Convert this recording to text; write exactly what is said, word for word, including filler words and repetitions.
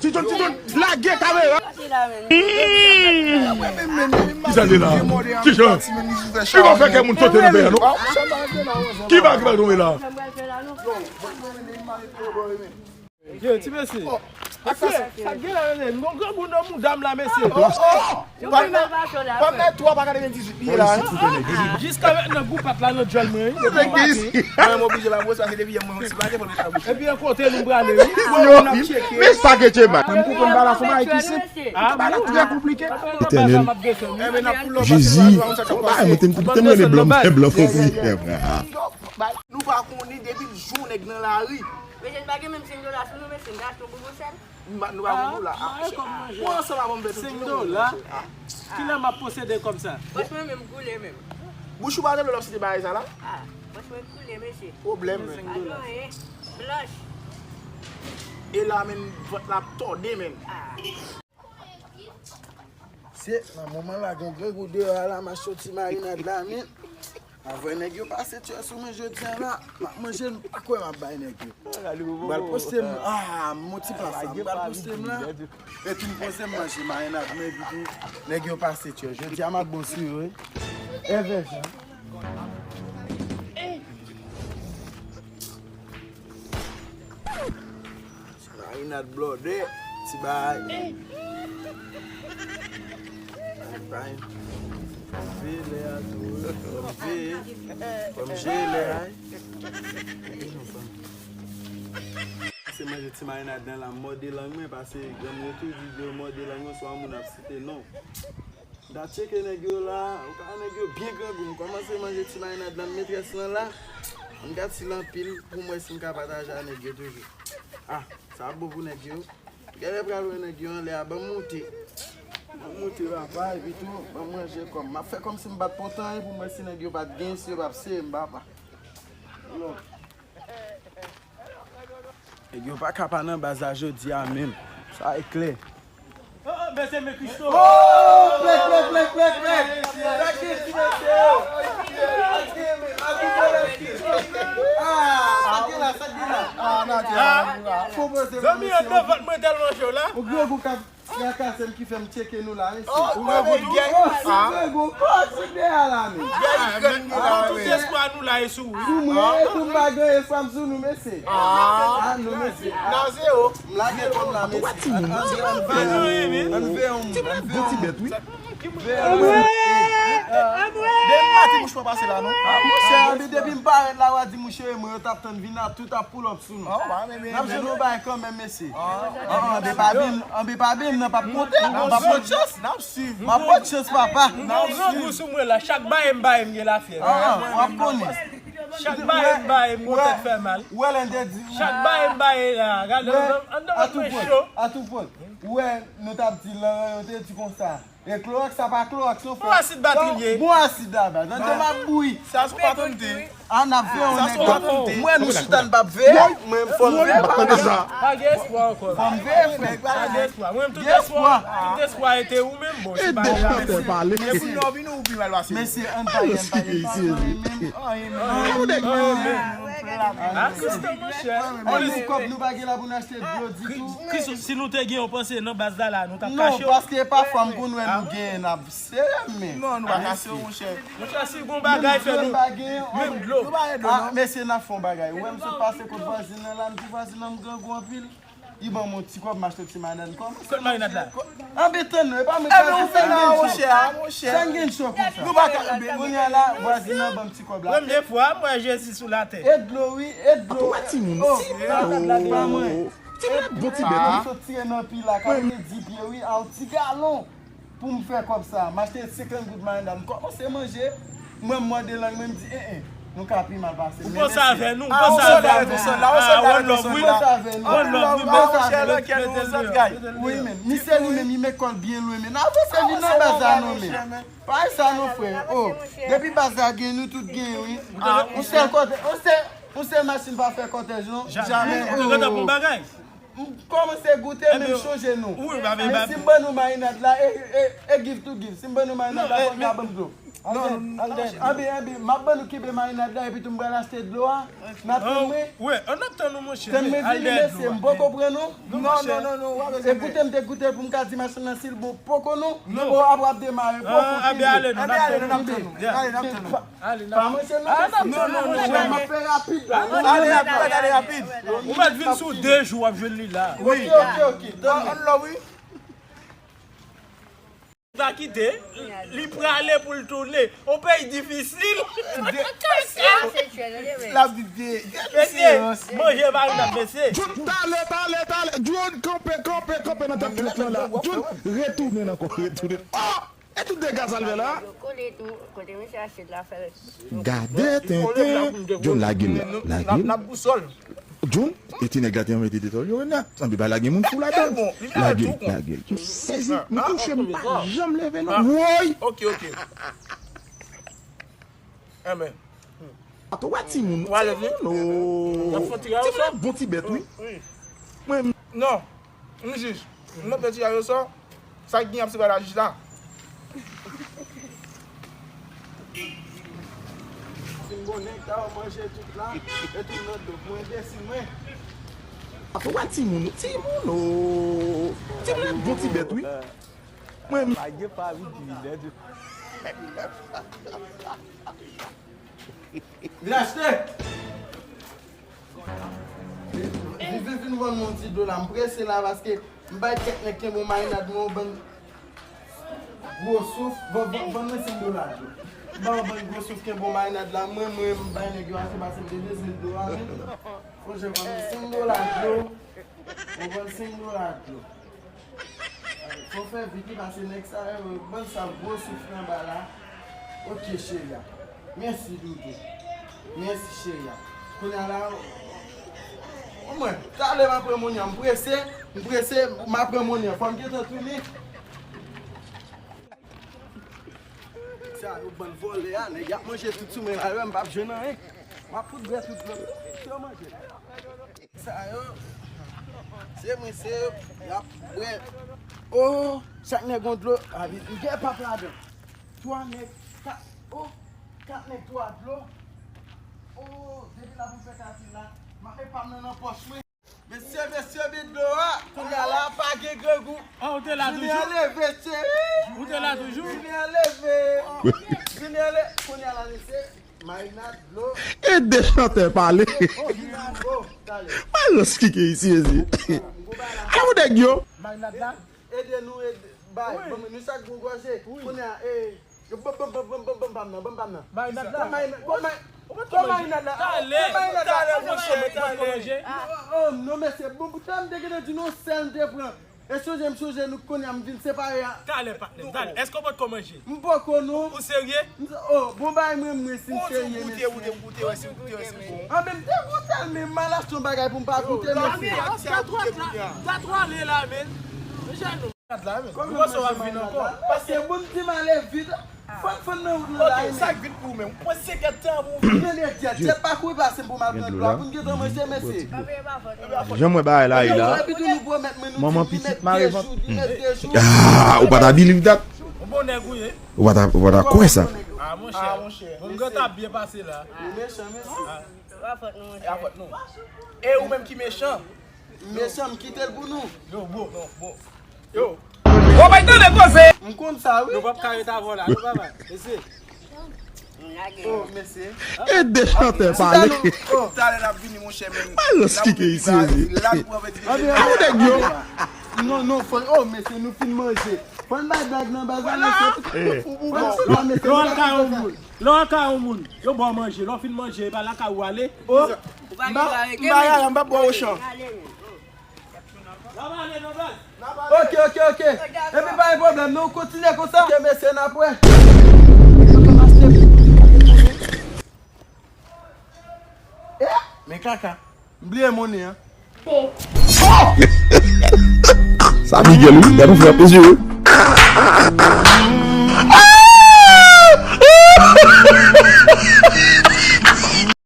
Titon, Titon, lage kamera. Kisa de la? Tijan, ki va fè kè moun sote nan pè a, non? Ki va, ki va tonbe la? Yo, ti mesye. Mesye, sa gen la, mesye. M gon granmoun nan mouda m la, mesye. Yo, pa nan, pa nan twa pa gade men dizuit li la. Jiska nan gou pat la, nan djòl mwen, wi. Mwen, m oblije pa bwose, paske depi yè mwen, yon ti pake, mwen met la bouche. Epi, an kote nou prale, wi. Yo, men spaghetti, man. Mwen, m konprann pa la, fò bagay ki senp. Bagay la trè konplike. Etènèl. Jezi, fò bagay, mwen te, te m rele blan, m fè blan fon priyè, frè. Nou pa konnen depi l jou nèg nan lari. Mesye, n pa gen menm senk dola sou nou, mesye, n ta achte yon bonbon sèl. Nou pa konn nou la. Mwen ansanm avè m fè tout jounen. Senk dola? Kilè m ap posede kòb sa? Franchman, menm koule menm. Bouch ou pa te dlo lè w site bagay sa la? Ah, franchman, koule, mesye. Pwoblèm. Senk dola. Blanch. E la, menm vant la ap tòde, menm. Se nan moman la, gen grangou deyò a la, m ap soti marinad la, men. Avè nèg yo pase tyè sou mwen jodi a la, m ap manje l, m pa kwè m ap bay nèg yo. M pral poste m, ah, m on ti pa sa, m pral poste m la. Epi m poze m manje marinad mwen, epi tou, nèg yo pase tyè. Jodi a m ap bon sou yo, wi. Evè jan. Marinad blòdè, ti bagay. Ay, bay. Veye lè a tou, wi. Fò m veye. Fò m jere lè a, wi. Se manje ti marinad nan la, m mòde lang mwen, paske granmoun yo toujou di yo mòde lang mwen, se yon moun ap site non. M ta tcheke nèg yo la, ou ka wè nèg yo byen grangou. M kòmanse manje ti marinad la, metrès lan la. M gad si l anpil pou m wè si m ka pataje a nèg yo toujou. Ah, sa ap bon pou nèg yo. Genlè pral wè nèg yo anlè a, ban m moute. Ban m moute, papa, epi tou, ban m manje kòm. M ap fè kòmsi m pa t pòtan anyen pou m wè si nèg yo pa t gen, si yo p ap sere m, papa. Lò. Nèg yo pa ka pa nan baz la jodi a menm. Sa e klè. Oh, oh, mesye, men Christo. Oh, plèk, plèk, plèk, plèk, plèk. Sa gen ti mesye yo. Sa gen, men, a goumen la. Ah, sa gen la, sa gen la. Ah, Nadia. Fò poze pou mesye. Zanmi, an devan mwen tèlman cho la. Ou gwo gou k ap trakase m ki fè m tcheke nou la, mesye. Oh, ou gwo gou tou? Oh, si gwo gou. Oh, si de a la, men. Ah, men, tout espwa nou la e sou ou. Sou mwen, e pou m pa gen espwa m sou nou, mesye. Ah, non, mesye. Nan zewo. M lage kò m la, mesye. Ann, ann, ann veye yon moun. Ann veye yon moun. Bon ti bèt, wi. Veye yon moun. Depi maten mouch pa pase la, non? Ah, monchè, depi m parèt la, w a di mouche, mwen, yo t ap tann vin la, tout ap pull up sou nou. N ap jwenn yon bagay kanmenm, mesye. Ah, ah, anbe pa bim, anbe pa bim, nan p ap monte, m ap pot chans. M ap pot chans, papa. Nan grangou sou mwen la, chak baye m baye m gen lafyèv. Ah, ah, w ap konnen. Chak baye m baye m gon tèt fè mal. Ou wè lè n te di. Chak baye m baye la, gade, an devan mwen cho. Ou wè, nou t ap di lan, yo te di konsa. E klowòks, sa pa klowòks, non, frè. Bon asid batri l ye. Bon asid la, baz. An devan m ap bouyi. Sa sou patante. Ah, n ap veye yon nèg. Mwen, nou chita, n p ap veye. Mwen, fò m veye, papa. Pa gen espwa ankò. Fò m veye, frè. Pa gen espwa. Mwen, tout espwa, tout espwa e te ou menm, bon, se pa gen la. Mesye, ann pale, ann pale, ann pale, ann pale, men. Ah, Christo, monchè. Ann, nou kòb nou pa gen la pou n achte dlo ditou. Christo, si nou te gen yon panse nan baz la, la, nou t ap kache w. Non, paske pafwa m konn wè nou gen, n ap sere men. Non, nou pa ka sere, monchè. Monchè, si gon bagay fè nou, menm dlo. Nou pa gen dlo, non. Mesye, n ap fè yon bagay. Ou wè m sot pase kot vwazin nan la, m di vwazin nan m grangou anpil. Li ban m yon ti kòb, m achte ti marinad kòm. Kot marinad la? Anbe tann non, e pa mwen ki achte, sa m gen cho. Sa m gen cho konsa. Nou pa ka anbe. Kounye a la, vwazin nan ban m ti kòb la. Premye fwa m wè Jezi sou latè. E dlo, wi, e dlo. Ou wè timoun, timoun. Timoun, bon ti bèt, wi. M sot tire nan pi la, ka vle di pye, wi, a yon ti galon. Pou m fè kòb sa, m achte senkant goud marinad, m kòmanse manje, mwen m mòde lang mwen, m di, en, en, nou ka pi mal pase. Ou panse avè nou, ou panse avè nou. Ah, one love, wi. One love, wi, mete l deyò, mete l deyò. Wi, men, misye li menm, li met kò l byen lwen, men n avanse vin nan baz la non, men. Pa sa non, frè. Oh, depi baz la gen, nou tout gen, wi. Yon sèl kote, yon sèl, yon sèl machin pa fè kòtèj, non. Jamè. Ou te gentan pran bagay. M kòmanse goute, men m chonje nou. Men si m ban nou marinad la, e, e, e give to give. Si m ban nou marinad la, fò n ka ban m dlo. Alden, Alden, anben, anben, m ap ban nou kenbe marinad la epi tou m pral achte dlo a. N ap tann mwen. Wi, an ap tann ou, monchè. Tann mwen vini, mesye, m poko pran nou. Non, non, non, non, w ap bezwen. Ekoute m, te koute l pou m ka di machin nan si l bon, poko non. Non. O, ap, w ap demare, poko kenbe. Anben, ale, non, n ap tann nou. Ale, n ap tann nou. Ale, n ap tann nou. Pa manje non, mesye. Non, non, non, m ap fè rapid la. Ale rapid, ale rapid. Ou mèt vin sou de jou, w ap jwenn li la. Wi. Ok, ok, ok. Tann mwen. Ann lò, wi. Li pa kite, li prale pou l tounen. On peyi difisil. L ap viv de, de. Mesye, manje pa vin ap mesye. Jun, tale, tale, tale. Jun, kanpe, kanpe, kanpe nan tèt trèt lan la. Jun, retounen ankò, retounen. Oh! E tout dega sa l fè la? Yo kole tou, kote misye achte la fè. Gade tenten, Jun lage l la, lage l. N ap bousòl. Jun, e ti nèg la te mete detòl yo, Renat. Sanble pa lage moun fou ladan. Lage l, lage l. Sezi, m kouche, m pa janm leve non. Woy! Ok, ok. Enben. Atò, wè timoun, timoun, o. Timoun bon ti bèt, wi. Mwen, non. M jis, m mèt fè tiraj osò, sa k gen ap separe la jis la. Fin bon nèg ta yo manje tout la, e tou nan do mwen, enbesil mwen. Atò, wè timoun, timoun, o. Timoun bon ti bèt, wi. Mwen, m pa gen pa vin di lè di. Vin achte! Vivi vin vann mwen yon ti dlo la, m prese la paske m bay kèk nèg kenbe yon marinad mwen, yon bann gwo souf, vann, vann, vann mwen senk dola dlo. M ba yon bann gwo souf kenbe yon marinad la, mwen, mwen, m bay nèg yo achte pase m te bezwen dlo a, men. Fò jan vann mwen senk dola dlo, mwen vann senk dola dlo. Fò fè vit wi, pase nèg sa yo, bann sa gwo souf nan ba la. Ok, cheri a. Mèsi, doudou. Mèsi, cheri a. Kounye a la, o mwen, talè m ap pran monnen an. M prese, m prese, m ap pran monnen an. Fò m gentan tounen. Sa yo bann vòlè a, nèg y ap manje tout sou mwen la, yo, m p ap jwenn anyen. M ap fout bwè tout dlo. Yo manje. Sa yo, se mwen, se yo, y ap bwè. O, chak nèg yon dlo, a, li gen pap ladan. Twa nèg, kat, o, kat nèg, twa dlo. O, depi la pou fè kalkil la, m ap met pa m nan nan pòch mwen. Mesye, mesye, bit dlo a, kounye a la, pa gen grangou. A, ou te la toujou? Junior leve, cheri. Ou te la toujou? Junior leve. Junior leve, kounye a la, mesye. Marinad, dlo. E de chantè pale. Mwen lòs kike isi, ezi. Ala pou nèg yo. Marinad la. Ede nou, ede, bay. Bon, nou chak gon gòje. Kounye a, e, yo, ban, ban, ban, ban, ban, ban, ban m nan, ban m pa m nan. Marinad la. Ban marinad, ban marinad la. Talè, talè, mwen chome, talè. O, o, non, mesye, bon, poutan m te gentan di nou sèl m te pran. E sonje, m sonje nou kounye a m vin separe a. Talè, patnè, talè. Èske w potko manje? M poko non. Ou serye? M, o, bon bagay mwen, mwen si m serye, mesye. Ou te, ou te, ou te wè si, ou te wè si m bon. An, men m te goute l, men m al achte yon bagay pou m pa goute, mesye. Dat w ale la, men. Ou panse w ap vin ankò? Paske moun di m ale vit. Fann, fann nan wout lan la. Ok, sa k vit pou ou menm? Ou pran senk èdtan pou ou vin. Men, men, djèt, djèt pa kouri pase m pou m al pran dlo a pou n gentan manje, mesye. Jan m wè bagay la ye la. Epi tou nou pwomèt mwen nou di nou mèt de jou, nou mèt de jou. Ah, ou pa ta believe that. Ou bon nèg ou ye. Ou pa ta, ou pa ta kwè sa. Ah, monchè. Bon, m gentan ap byen pase la. Nou mechan, mesye. E pa fòt nou, monchè. E pa fòt nou. E ou menm ki mechan. Mechan, m kite l pou nou. Yo, bro, non, bro. Yo. Bon, bay tande koze. M konn sa, wi. Nou p ap ka ret avè w la, non, papa. Mesye. Oh, mesye. E de chantè pale. Oh. Talè n ap vini, monchè, men. Ay, yo skike isi, ezi. Awo nèg yo. Non, non, fò, oh, mesye, nou fin manje. Fò n bay blag nan baz la, mesye. Fò n bay, mesye. Lè w al kay yon moun, lè w al kay yon moun, yo ba w manje, lè w fin manje, e pa lakay ou ale. Oh, m pa, m pa, m pa bwè ochan. Ok, ok, ok. Epi pa gen pwoblèm, non, kontinye konsa. Ok, mesye, n ap wè. Eh, men kaka. M bliye monnen an. Sa Miguel, wi. Gade yon frè peze, wi.